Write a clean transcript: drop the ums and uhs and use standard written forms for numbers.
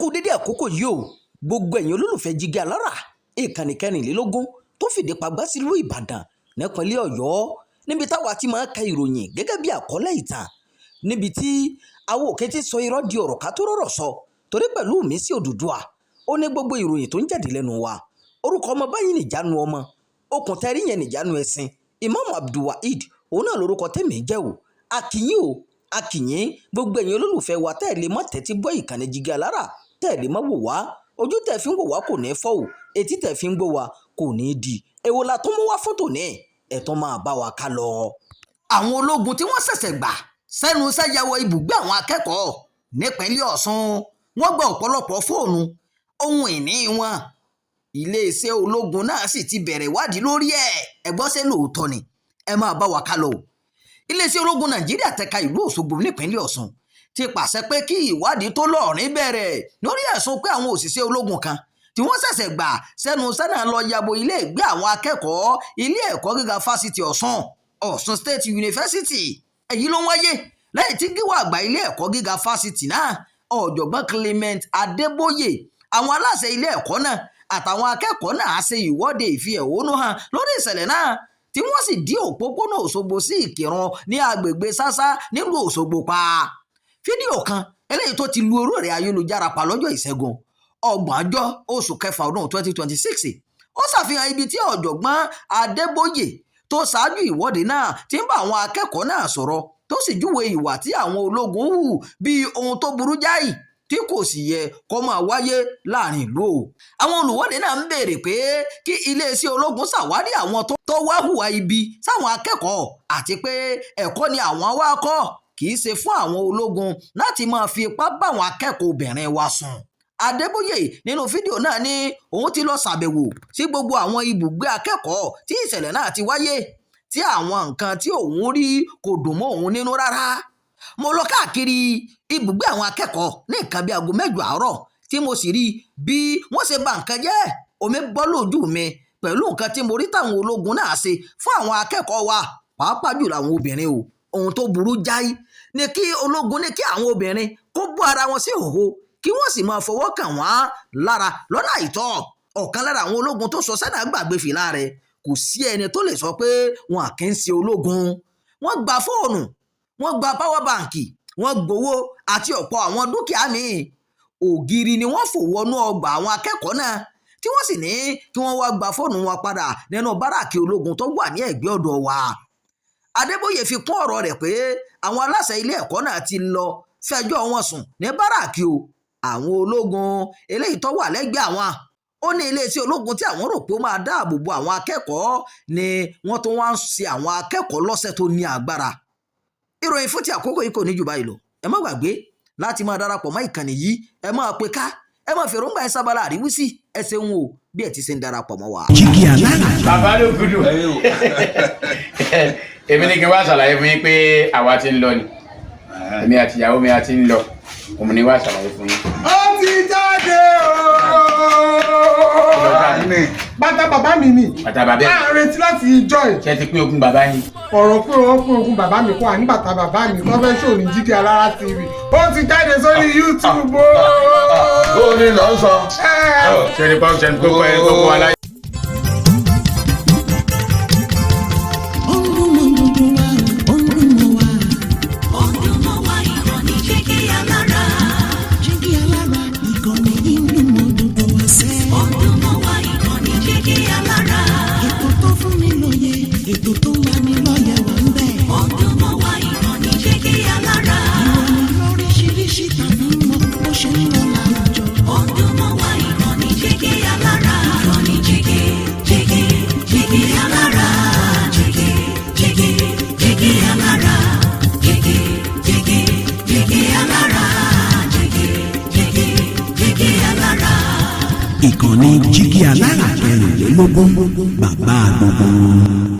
Kú dédé àkókò yìí o, gbogbo ẹ̀yin olólùfẹ́ Jígí Alára, ìkànnì 24 tó fìdí pagbá sílùú Ìbàdàn nípínlẹ̀ Ọ̀yọ́, níbi táwa ti máa ń ka ìròyìn gẹ́gẹ́ bí àkọlé ìtàn, níbi tí àwọn òkè ti sọ irọ́ di ọ̀rọ̀ ká tó rọ̀rọ̀ sọ, torí pẹ̀lú mi sí Odùduwà ó ní gbogbo ìròyìn tó ń jáde lẹ́nu wa. Orúkọ ọmọ báyìí nìjánu ọmọ okùn tẹ́rí yẹn nìjánu ẹ̀sìn. Imam Abdulwaheed òun náà lórúkọ tèmi jẹ́ o. Akínyìn o, akínyìn gbogbo ẹ̀yin olólùfẹ́ wa tẹ́ ẹ̀ lè mọ́ tẹ́tí gbọ́ ìkànnì Jígí Alára, tẹ́ ẹ̀ lè mọ́ wò wá. Ojú tẹ́ fi ń wò wá kò ní fọ́ o, etí tẹ́ fi ń gbọ́ wá kò ní di. Èwo la tún mú wá fún tòní? Ẹ̀ tún máa bá wa ká lọ. Àwọn ológun tí wọ́n ṣẹ̀ṣẹ̀ gbà sẹ́nu iṣẹ́ ya wọ ibùgbé àwọn akẹ́kọ̀ọ́ nípínlẹ̀ Ọ̀ṣun, wọ́n gba ọ̀pọ̀lọpọ̀ fóònù ohun ìní wọn. Iléeṣẹ́ ológun náà sì ti bẹ̀rẹ̀ ìwádìí lórí ẹ̀. Ẹ gbọ́, ṣé lóòótọ́ ni? Ẹ máa bá wa ká lọ o. Iléeṣẹ́ ológun Nàìjíríà tẹ̀ka ìlú Òṣogbo nípínlẹ̀ Ọ̀ṣun ti pàṣẹ pé kí ìwádìí tó lọ́ọ̀rín bẹ̀rẹ̀ lórí ẹ̀sùn pé àwọn òṣìṣẹ́ ológun kan tí wọ́n ṣẹ̀ṣẹ̀ gbà sẹ́nu iṣẹ́ náà lọ yabo ilé ìgbé àwọn akẹ́kọ̀ọ́ ilé ẹ̀kọ́ gíga fásitì Ọ̀ṣun, Ọ̀ṣun State University. Èyí ló ń wáyé lẹ́yìn tí gíwá àgbà ilé ẹ̀kọ́ gíga fásitì náà, Ọ̀jọ̀gbọ́n Clement Adébóyè, àwọn aláṣẹ ilé ẹ̀kọ́ náà àtàwọn akẹ́kọ̀ọ́ náà ṣe ìwọ́de ìfi ẹ̀hónú hàn lórí ìṣẹ̀lẹ̀ náà, tí wọ́n sì dí òpópónà Òṣogbo sí Ìkìrun ní agbègbè Sásá nílùú Òṣogbo pa. Fídíò kan eléyìí tó ti lu orí ẹ̀rọ ayélujára pa lọ́jọ́ Ìṣẹ́gun, 30 oṣù kẹfà ọdún 2026, ó ṣàfihàn ibi tí Ọ̀jọ̀gbọ́n Adébóyè tó ṣáájú ìwọ́de náà ti ń bá àwọn akẹ́kọ̀ọ́ náà sọ̀rọ̀, tó sì júwe ìwà tí àwọn ológun hù bíi ohun tó burú jáì tí kò sì yẹ kó máa wáyé láàrin ìlú o. Àwọn olùwọ́de náà ń béèrè pé kí iléeṣẹ́ ológun ṣàwárí àwọn tó wá hùwà ibi sáwọn akẹ́kọ̀ọ́, àti pé ẹ̀kọ́ ni àwọn wá kọ́, kì í ṣe fún àwọn ológun láti máa fi ipá báwọn akẹ́kọ̀ọ́ obìnrin wa sùn. Adébóyè nínú fídíò náà ní òun ti lọ ṣàbẹ̀wò sí gbogbo àwọn ibùgbé akẹ́kọ̀ọ́ tí ìṣẹ̀lẹ̀ náà ti wáyé, tí àwọn nǹkan tí òun rí kò dùn mọ́ òun nínú rárá. Mo lọ káàkiri ibùgbé àwọn akẹ́kọ̀ọ́ ní nǹkan bíi aago 8 àárọ̀, tí mo sì rí bí wọ́n ṣe bà nǹkan jẹ́. Omi bọ́ lójú mi pẹ̀lú nǹkan tí mo rí táwọn ológun náà ṣe fún àwọn akẹ́kọ̀ọ́ wa, pàápàá jùlọ àwọn obìnrin o. Ohun tó burú jáì ni kí ológun ní kí àwọn obìnrin kó bọ́ ara wọn sí ìhòhò, kí wọ́n sì máa fọwọ́ kàn wọ́n lára lọ́nà àìtọ́. Ọ̀kan lára àwọn ológun tó sọ sẹ́nà gbàgbé fìlà rẹ̀. Kò sí ẹni tó lè sọ pé wọn kì í ṣe ológun. Wọ́n gba fóònù, wọ́n gba power bank, wọ́n gbowó àti ọ̀pọ̀ àwọn dúkìá míì. Ògiri ni wọ́n fò wọnú ọgbà àwọn akẹ́kọ̀ọ́ náà, tí wọ́n sì ní kí wọ́n wá gba fóònù wọn padà nínú báràkì ológun tó wà ní ẹ̀gbẹ́ ọ̀dọ̀ wa. Adébóyè fi kún ọ̀rọ̀ rẹ̀ pé àwọn aláṣẹ ilé ẹ̀kọ́ náà ti lọ fẹjọ́ wọn sùn ní báràkì o àwọn ológun eléyìí tó wà lẹ́gbẹ̀ẹ́ àwọn. Ó ní iléeṣẹ́ ológun tí àwọn rò pé ó máa dáàbò bo àwọn akẹ́kọ̀ọ́ ni wọ́n tó wá ń ṣe àwọn akẹ́kọ̀ọ́ lọ́sẹ̀ tó ní agbára. Ìròyìn fún ti àkókò yìí kò ní jù báyìí lọ. Ẹ má gbàgbé láti máa darapọ̀ mọ́ ìkànnì yìí. Ẹ máa pe ká ẹ máa fèròǹgbà ẹ sábàlá àríwísí. Ẹ ṣeun o bí ẹ ti ṣe ń darapọ̀ mọ́ wa. Jígí Alára. Bàbá ló gudu. Èmi ní kí n wá ṣàlàyé fún yín pé àwa ti ń lọ ni, èmi àti ìyàwó mi a ti ń lọ. Òun ni wá ṣàlàyé fún yín. Ó ti jáde ooo. Bàtà bàbá mi ni. Bàtà bàbá ẹ̀. À ń retí láti ìjọ ẹ̀. Ṣé ti pín ogún bàbá yín? Ọ̀rọ̀ pé wọ́n pín ogún bàbá mi kó à ní bàtà bàbá mi tó fẹ́ ṣòní Jígí Alára TV. Ó ti jáde sórí YouTube ooo. Ó ní lọ sọ. Ṣé ní pọ́n ṣe ní kókó ẹ̀ kókó aláyé. Ó ń dún mọ́ gbogbo wa, ó ń dún mọ́ wa. Ó ń dún mọ́ wa, ìkànnì Jígí Alára. Jígí Alára, ìkànnì yìí ń dún mọ́ gbogbo wa sẹ́. Ó ń dún mọ́ wa, ìkànnì Jígí Alára. Ètò tó fún ni lóye, ètò tó ń lani lọ́yẹ̀ wà ń bẹ̀. Ó ń dún mọ́ wa, ìkànnì Jígí Alára. Ìròyìn lóríṣiríṣi tàbí mọ bó ṣe ń lọ láwùjọ. Ó ń dún mọ́ wa, ìkànnì Jígí Alára. Ìkànnì Jígí, Jígí, Jígí Alára. Jígí, Jígí, Jígí Alára. Jígí, Jígí, Jígí Alára. Jígí, Jígí, Jígí Alára. Ìkànnì Jígí Alára 24, bàbá gbogbo wọn.